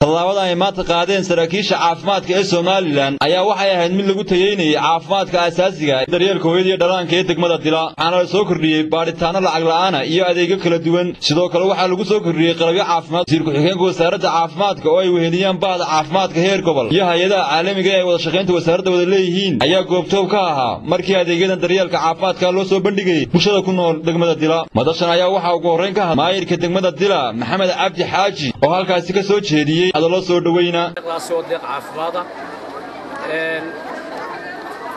Tallaabadan ay maanta qaadeen saraakiisha caafimaadka ee Somaliland ayaa waxay ahayd mid lagu tayeynayay caafimaadka aasaasiga, daryeelka hooyada iyo dhallaanka ee degmada Dila. Waxaana la soo kordhiyey baadhitaano lacag la'aana iyo adeegyo kala duwan. Sidoo kale waxaa lagu soo kordhiyey qalabyo caafimaad. Wasiir ku-xigeenka wasaaradda caafimaadka oo ay weheliyaan bahda caafimaadka heer gobol iyo hay-adaha caalamiga ee ay wada shaqaynta wasaaradda wada leeyihiin ayaa goobtoob ka ahaa markii adeegyadan daryeelka caafimaadka loo soo bandhigayay bulshada ku nool degmada Dila. Madashan ayaa waxaa ugu horrayn ka hadlay maayirka degmada Dila, Maxamed Cabdi Xaaji, oo halkaasi ka soo jeediyey hadallo soo dhoweyna. Deeqdaasi oo deeq caafimaada,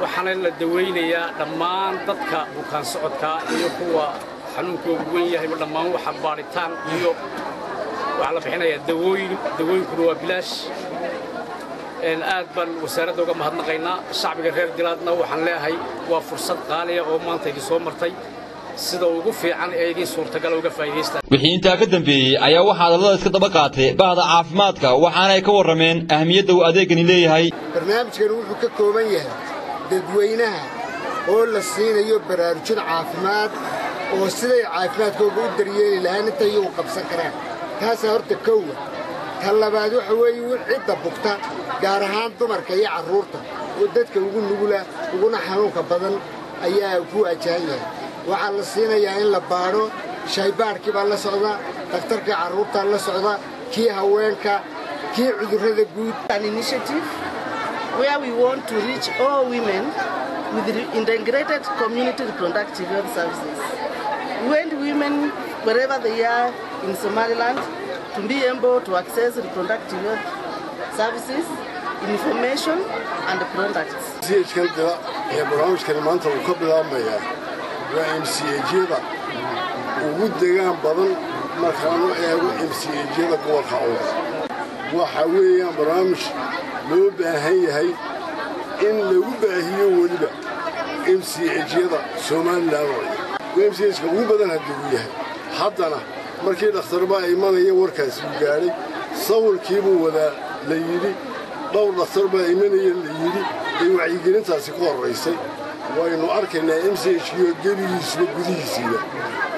waxaana la daweynayaa dhammaan dadka bukaan socodka iyo kuwa xanuunkoogu weyn yahayba. Dhammaan waxa baadhitaan iyo waxaa la bixinayaa dawooyin, dawooyinkuna waa bilaash. Aad baan wasaaradda uga mahadnaqaynaa. Shacbiga reer Dilaadna waxaan leeyahay waa fursad qaaliya oo maanta idin soo martay, sida ugu fiican ee idiin suurtagala uga faa'iidaysta. Wixii intaa ka dambeeyey ayaa waxaa hadallada iska daba qaatay bahda caafimaadka, waxaana ay ka warrameen ahmiyadda uu adeegani leeyahay. Barnaamijkani wuxuu ka kooban yahay dadweynaha oo la siinayo baraarujin caafimaad oo siday caafimaadkooga u daryeeli lahaan inta iyagu qabsan karaan. Taasaa horta kowa. Ta labaad waxa weeye cidda bugta, gaar ahaan dumarka iyo carruurta oo dadka ugu nugula uguna xanuunka badan ayaa ku waajahan yahay. Waxaa la siinayaa in la baadho, shaybaadhkii baa la socda, dhakhtarkii carruurtaa la socda, kii haweenka, kii cudurrada guud. An initiative where we want to reach all women with integrated community reproductive health services. We want women, wherever they are in Somaliland, to be able to access reproductive health services, information and products. MCH-kan Dila ee barnaamijkani maanta uu ka bilaabmayaa waa MCH-yada ugu degaan badan markaan u eego MCH-yada gobolka Awdal. Waxa weeyaan barnaamij loo baahan yahay in lagu baahiyo weliba MCH-yada Somaliland oo dhan. MCH-ka ugu badan haddii uu yahay, haddana markii dhakhtar baa imanaya warkaasi uu gaadhay, sawirkiibuu wadaa la yidhi, dhowr dhakhtar baa imanaya la yidhi, ee wacyigelintaasi ku horraysay, waynu arkaynaa MCH-kiyo gebigiisuba gudihiisiiba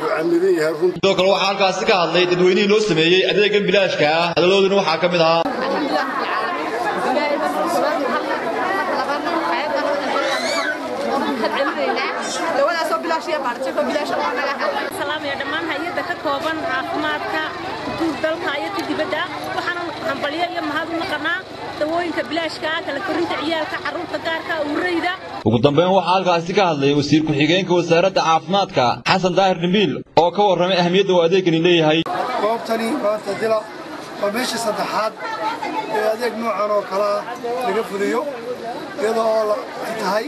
uu camiran yahay runta. Sidoo kale waxaa halkaasi ka hadlay dadweynihii loo sameeyey adeegan bilaashka ah, hadalladooduna waxaa ka mid ahaa: الحمد لله رب العالمين، إلهي بس marka labaadna hay'adda mahad celinaynaa. Dawadaasoo bilaash iyo baaritaanka bilaash oo naga Salaamaya dhammaan hay-adda ka kooban caafimaadka guud dalka iyo ka dibadda. Waxaana hambalyo iyo mahad u naqanaa dawooyinka bilaashka ah, kala korinta ciyaalka, carruurta gaarka, urayda. Ugu dambeyn waxaa halkaasi ka hadlay wasiir ku-xigeenka wasaaradda caafimaadka, Xasan Daahir Dhimbiil, oo ka warramay ahmiyadda uu adeegani leeyahay. Goobtani maanta Dila waa meeshii saddexaad ee adeeg noocan oo kale ah laga fuliyo, iyadoo oo ay tahay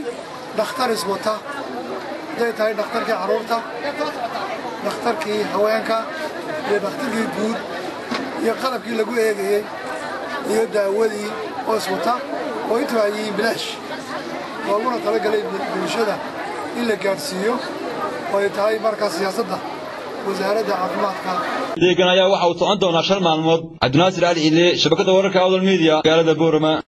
dhakhtar iswata, hadday tahay dhakhtarkii carruurta, dhakhtarkii haweenka iyo dhakhtarkii guud, iyo qalabkii lagu eegayey iyo daawadii oo iswata, oo intuu ay yihiin bilaash looguna talagalay bulshada in la gaadhsiiyo, oo ay tahay markaa siyaasadda wasaaradda caafimaadka. Adeegan ayaa waxa uu socon doonaa 5 maalmood. Cabdinaasir Cali Cille, shabakadda wararka Awdal Media, magaalada Boorama.